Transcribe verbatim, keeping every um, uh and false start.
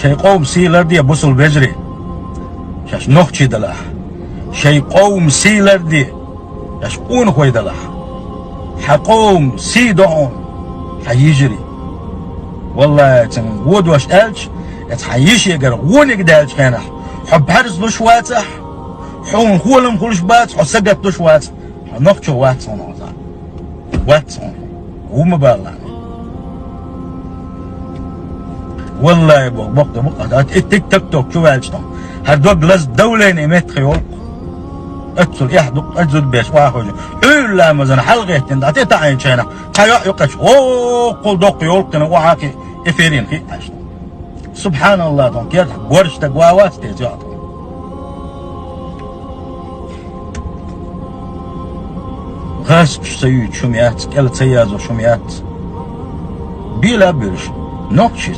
Шоай къовм сий ларде, бусалба вежарий. Шоаш нохчий далахь. Шоай къовм сий ларде, шоаш къонахой далахь. Хьа къовм сий до хьона, хьа йижарий. Валлахӏи, цунга гӏо дош аьлча, эца хьа йишегара гӏониг даьлча хенахь, хьо бӏарзлуш вацахь, хьона холам хулаш бац, хьо сагатдуш вац, хьо нохчо вац хьона хьо. Вац хьона. Ву ма балла. Валлахӏи, бо-, боккха, боккха. Ат иттик такток чу ваьлча тон. Хьа дог лаз давление метта йолкх. Аццул эхь дукх, аццул беш вахожу. Хьуйла мазан хьалгӏеттин, ат иттаӏайн чайна. Хьа йо-, йокъач. О, къул доккха йолкхина, о, хьакъи, эфирин хи аш. Субханаллахӏ, тон кер, горш даг ва вац те зёт. Гӏаскаш ца юй шум яц, кӏел ца язу шум яц. Била бирш. Нохчи